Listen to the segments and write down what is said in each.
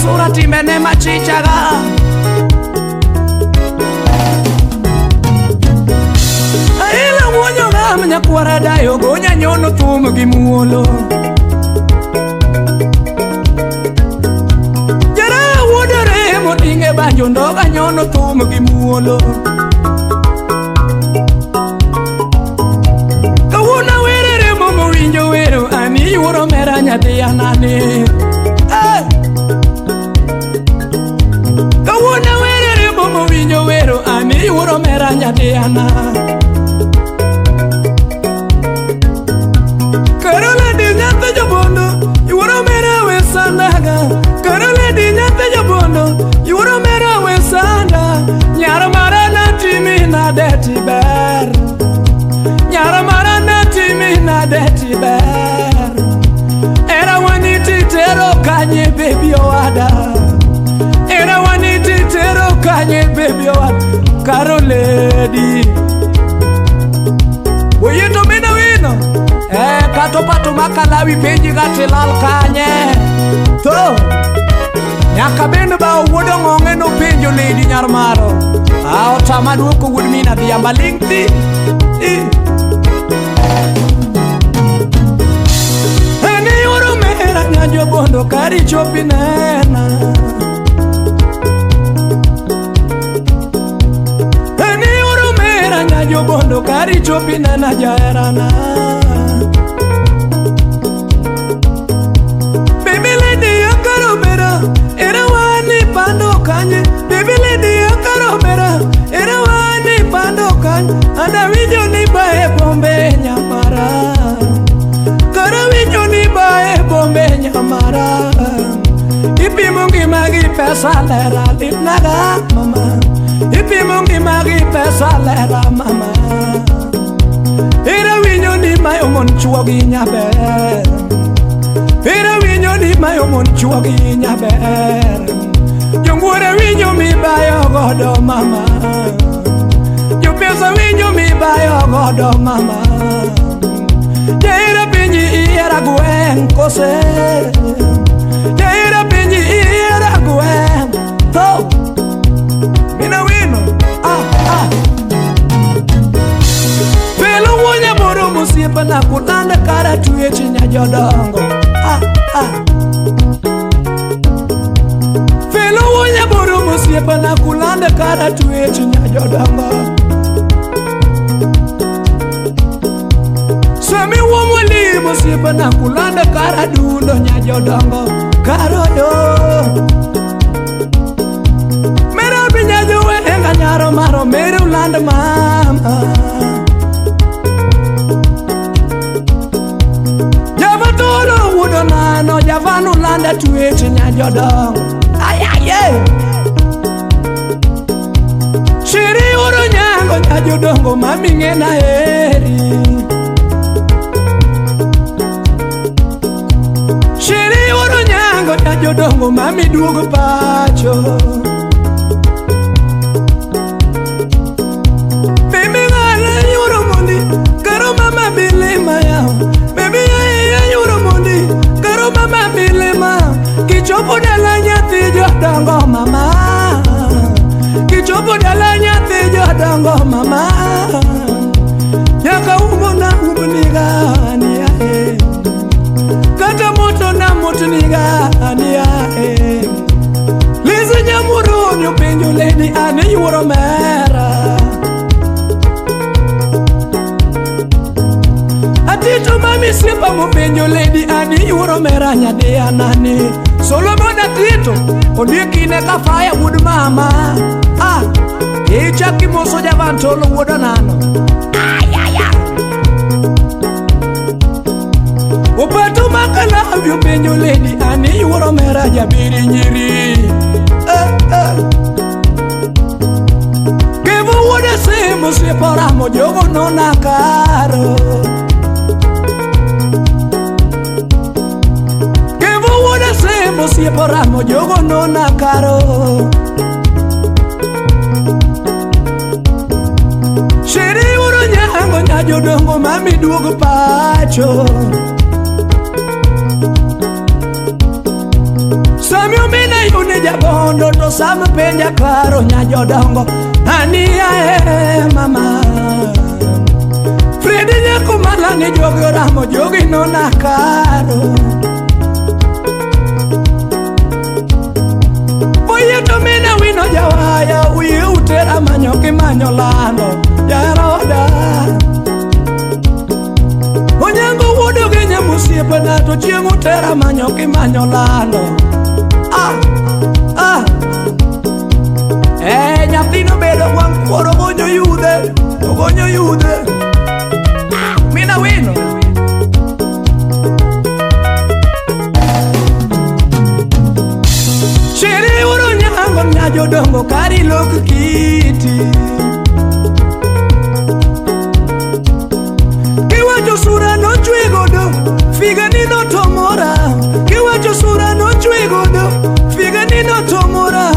sura timbene machichaga. Aila wuonyo gam nyakwara dayo gonya nyono thum gi muolo. Jara wuodore moting'e banjo ndoga nyono thum gi muolo. Kawuono werere momo winjo wero ani yuoro mera nyathi anane. Kawuono werere momo winjo wero ani yuoro mera nyathi ana. Karola di nyathi jobondo yuoro mera we sandaga. Karola di nyathi jobondo yuoro mera we sanda. Nyar mara na timi na deti ber. Nyar mara na timi na deti ber. Era waniti tero kanye baby owada. Era waniti tero kanye baby owada. Karoledi Oyito mina wino. Kato pato makalawi penji gati lal kanye. To nyaka bende ba wuodo ng'onge no penjo lady nyar maro. A otama duoko wuod mina dhi ambaling thi. Eni yuoro mera nyajo bondo kari chopi nena. Eni yuoro mera nyajo bondo kari chopi nena jaherana. Baby lady akarobera era wani pando kanye. Baby lady akarobera era wani pando kanye. Anda winjo ni bae bombe nyamara. Kara winjo ni bae bombe nyamara. Ipimo ngima gi pesa lera litnaga mama. Ipimo ngima gi pesa lera mama. Era winjo ni mayo mon chuogi nyaber. Era winjo ni mayo mon chuogi nyaber. Jongwore winjo mi bayo godo mama. Jopesa winjo mi bayo godo mama. Jaera pinyi ihera gweng' kose. Jaera pinyi ihera gweng'. To mina wino ah ah. Pelo wuonya moro mosiepana kulanda kara tueche nya jodongo. Ah ah. Pelo wuonya moro mosiepana kulanda kara tueche nya jodongo. Sami wuomwali mosiepana kulanda kara dundo nya jodongo. Karodo mera binya jowenga nyaro maro meru land mama. Javatolo wuodo nano javanu landa tueche nya jodongo. Ayaye Shiri oro nyango nya jodongo mami ng'ena heri. Shiri oro nyango nya jodongo mami duogo pacho. Baby ng'ana yuro mondi karo mama bilima yao. Baby ya yuro mondi karo mama bilima. Kichopo dala nyathi jodongo mama. Kichopo dala nyathi jodongo mama. Nyaka umbo na umbniga ni ae. Kata moto na motniga ni ae. Lizi nyamuro nyopenjo lady ane yuoro mera. Atito mami siepa mopenjo lady ane yuoro mera nyadi anani. Solomon Atito ondiekine ka faya wuod mama. Ah, ichaki moso javantolo wuod onano. Ayaya. Opato makalawi openjo lady ane yuoro mera jabiri nyiri. Eh eh. Kevo wuod Asemo osiepa oramo jogo nona karo. Kevo wuod Asemo osiepa oramo jogo nona karo. Shiri uro nyango nya jodongo mami duogo pacho. Sami omina yune jabondo to sam penja karo nya jodongo. Ania e mama. Fredi nyako malani jogi oramo jogi nona karo. Oye to mina wino jawaya uye utera manyo kimanyo lando jaroda. Onyango wuodo gi nyamusiepena to chieng' utera manyo kimanyo lando. Ah, ah. Eh, nyathino bedo wang' kuoro ogonyo yudhe, ogonyo yudhe. Mina wino. Chere uro nyango nya jodongo kari lok kiti. Kiwacho sura nochwe godo, figa ni notomora. Kiwacho sura nochwe godo, figa ni notomora.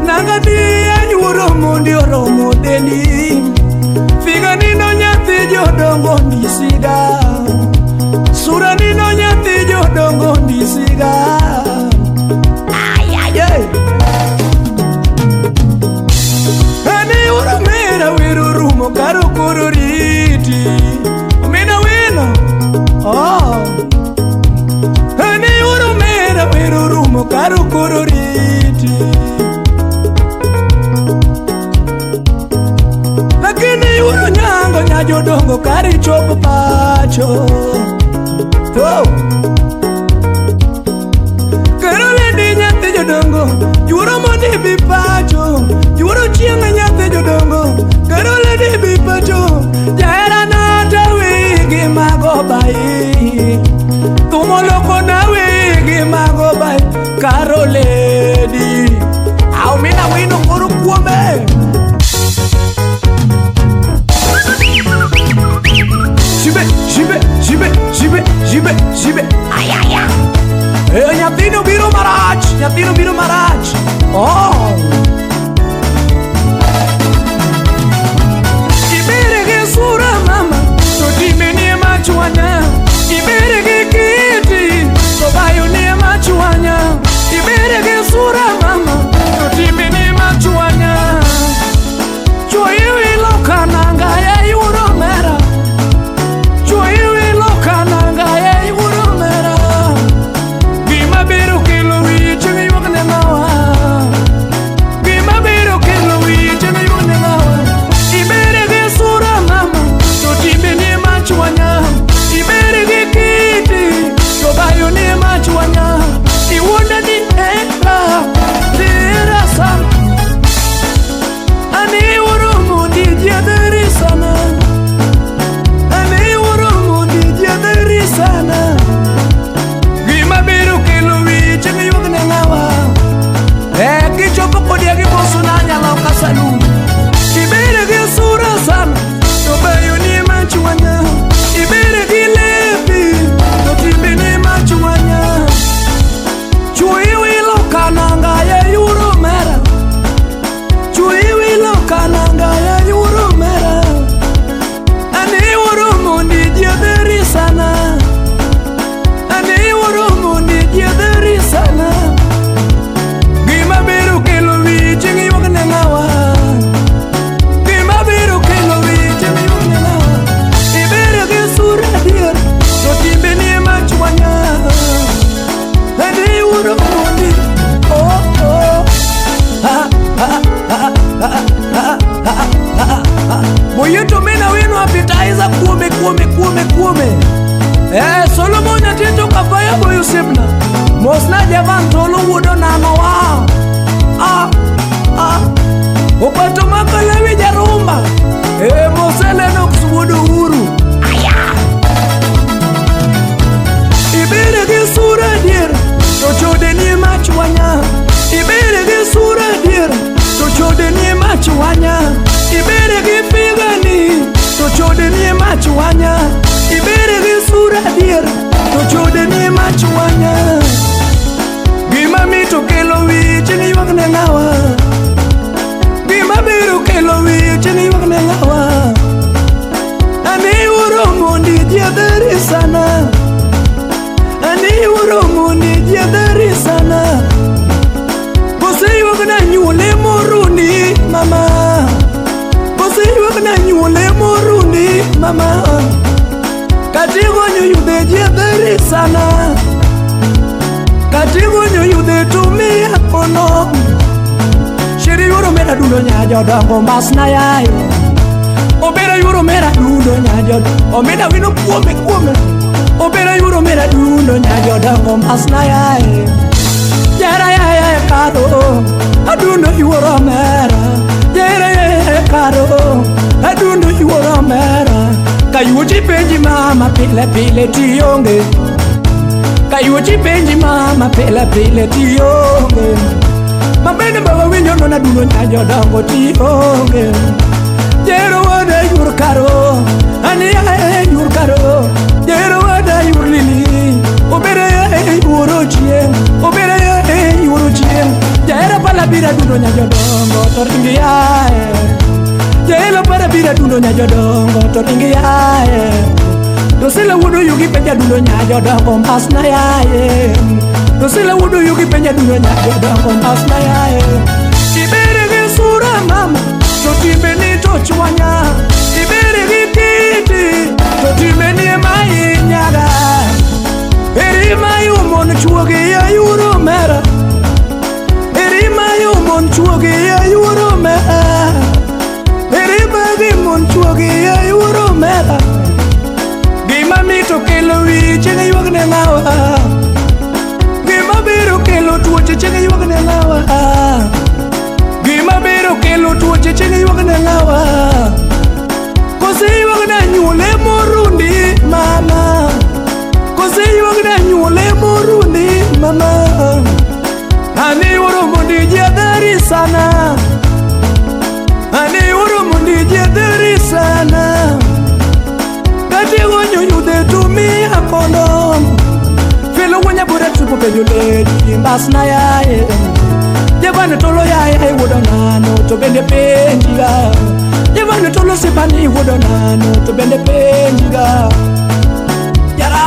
Nanga di anyuoro mondi oromo dendi. Figa ni no nyathi jodongo ndisiga. Sura ni no nyathi jodongo ndisiga. Ay, ay, ay. Ane uro mera wero rumo karo koro riti. Mina wino. Oh. Ane uro mera wero rumo karo koro riti. Lakini uro nyango nya jodongo kari chopo pacho. Oh. Kero ledi nyathi jodongo, juoro mondi bi pacho, juoro chieng' nyathi jodongo, kero ledi bi pacho, jahera na wigi mago bai, thumo loko na wigi mago bai, karo ledi, au mina wino koro kuome. Jibe, jibe, jibe, jibe, jibe, jibe, ay, ay, ay. Eh, nyathino biro marach, nyathino biro marach. Oh. Ibere gi sura mama, to time ni machwanya. Ibere gi kiti, to bayo ni machwanya. Ibere gi sura mama, to time ni machwanya. Chwoyi wilo kananga ya yuro mera. Chwoyi wilo kananga ya yuro mera. Gima biro kelo wich ywak ne ng'awa. Gima biro kelo wich ywak ne ng'awa. Ibere gi sura mama, to timbe ni machwanya. Ibere gi kiti, to bayo ni machwanya. Iwuonda ni hera, tera sana. Ane wuoro mondi jiadhari sana. Ane wuoro mondi jiadhari sana. Gima biro kelo wich ywak ne ng'awa. Eh, kichopo kodia gi boso na nyaloka salun. Ibere gi sura sana, to bayo ni machwanya. Ibere gi lepi, to timbe ni machwanya. Chwoyi wilo kananga ya yuro mera. Chwoyi wilo kananga ya yuro mera. Ane wuoro mondi jiadhari sana. Ane wuoro mondi jiadhari sana. Gima biro kelo wich ywak ne ng'awa. Gima biro kelo wich ywak ne ng'awa. Ibere gi sura adier, to timbe ni machwanya. Ane wuoro mondi, oh oh. Ha ha ha ha ha ha ha ha. Moyito mina wino appetizer kuome kuome kuome kuome. Eh, Solomon nyatito kafaya boyo sipna. Mosna javan tolo wuodo nano wa. Ah ah. Opato makalawi jarumba. Eh, mosele nok wuodo uru. Aya. Ibere gi sura dier, to chode ni machwanya. Ibere gi sura dier, to chode ni machwanya. Ibere gi figani, to chode ni machwanya. Ibere gi sura dier, to chode ni machwanya. Gima mito kelo wich ni ywak ne ng'awa. Gima biro kelo wich ni ywak ne ng'awa. Ane wuoro mondi jiadhari sana. Ane wuoro mondi jiadhari sana. mama. Katigonyo yudhe jiedheri sana. Katigonyo yudhe tumia kono. Shiri yuro mera dundo nyajodongo masna yae. Obera yuro mera dundo nyajodongo. Omeda wino kuome kuome. Obera yuro mera dundo nyajodongo masna yae. Jera yae karo adundo yuro mera. Jera yae karo adundo yuro mera. Kayuochi penji mama pile pile tionge. Kayuochi penji mama pile pile tionge. Mabende baba winjo nona dundo nyajodongo tionge. Jero wada yur karo, ani yae yur karo. Jero wada yur lili, obere yae yuro chieng, obere yae yuro chieng. Jera pala bira dundo nyajodongo to ringi yae. Jelo para bira dundo nyajodongo to ringi yae. Dosila wudo yugi penja dundo nyajodongo masna yae. Dosila wudo yugi penja dundo nyajodongo masna yae. Ibere gi sura mama, to timbeni to chwanya. Ibere gi kiti, to timbeni ema inyaga. Eri mayumon chuogi ya yuro mera. Eri mayumon chuogi ya yuro mera. Eri magi mon chuogi ya yuro mera. Gima mito kelo wich chieng' ywak ne ng'awa. Gima biro kelo tuoche chieng' ywak ne ng'awa. Gima biro kelo tuoche chieng' ywak ne ng'awa. Kose ywak ne nyuole morundi mama. Kose ywak ne nyuole morundi mama. Ani yuro mondi jiadheri sana. Ani yuro mondi jiadheri sana. Katigonyo yudhe tumia kondom. Felo wanya bura tupo penjo lady mbasna yae. Jevane tolo yae wuodo nano to bende penjiga. Jevane tolo sipani wuodo nano to bende penjiga. Yara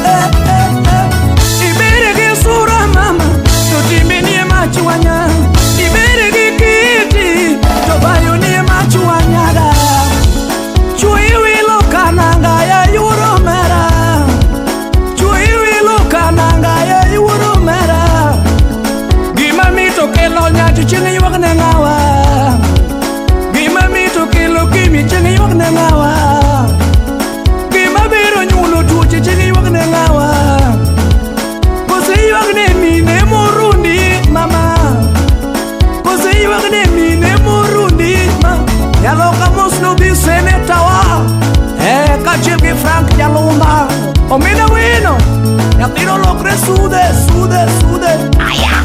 eh eh eh. Ibere gi sura mama to timbeni ema chwanya. Ibere gi kiti to bayoni ema chwanyaga. Chui wilo kananga ya yuro mera. Chui wilo kananga ya yuro mera. Gima mito kelo nyachi chieng' ywak ne ng'awa. Gima mito kelo kimi chieng' ywak ne ng'awa. Gima biro nyuolo tuoche chieng' ywak ne ng'awa. Kose ywak ne mine morundi mama. Kose ywak ne mine morundi ma. Nyaloka mos nodhi senetawa. Kaachiel gi Frank Jalumba. Omina wino. Nyathino lokre sude sude sude. Aya.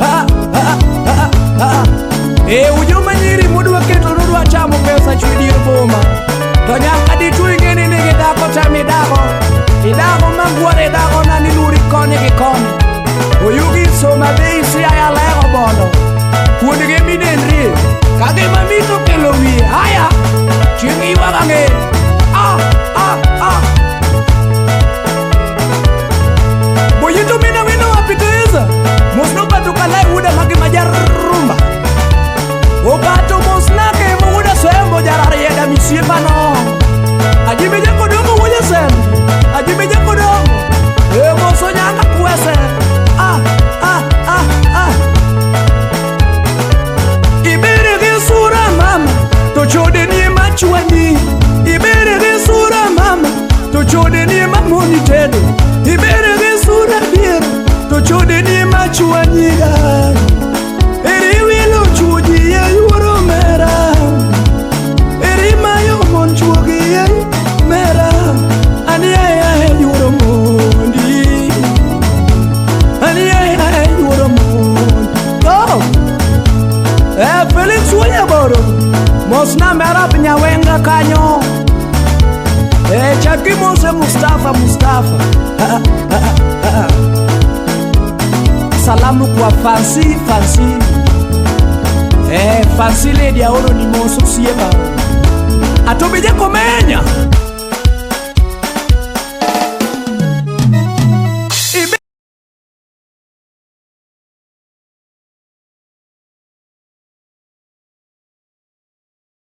Ha ha ha ha. Ujuma nyiri mudwa keto nudwa chamo pesa chwe dier boma. To nyaka dichwo ing'e ni nigi dhako tamidako. Idako mangware idako nani luri koni gi koni. Oyugi soma bei siaya lero bondo. Kuondgi midendrie. Ka gima mito kelo wiye. Aya. Chieng' ywak ang'e. Ah ah ah. Boyito mina wino apiteza. Mosno patuka lai wuda magi majarumba. Opato mosnake wuda sembo jararieda misiepano. Ajime jakodongo wuda sembo. Ajime jakodongo. E moso nyaka kwese. Ah ah ah ah. Ibere gi sura mama to chode ni ema chwanyi. Ibere gi sura mama to chode ni ema moni tedo. Ibere gi sura dier to chode ni ema chwanyiga. Eri wilo chuoji ye yuoro mera. Eri mayo mon chuogi ye mera. Ani yae yuoro mondi. Ani yae yuoro mondi. Oh! Felix Wanyaboro. Mosna merab nyawenga kanyo. Chaki Mose Mustafa Mustafa. Salamu kwa Fancy Fancy. Fancy lady aoro ni moso siema. Atobije komenya.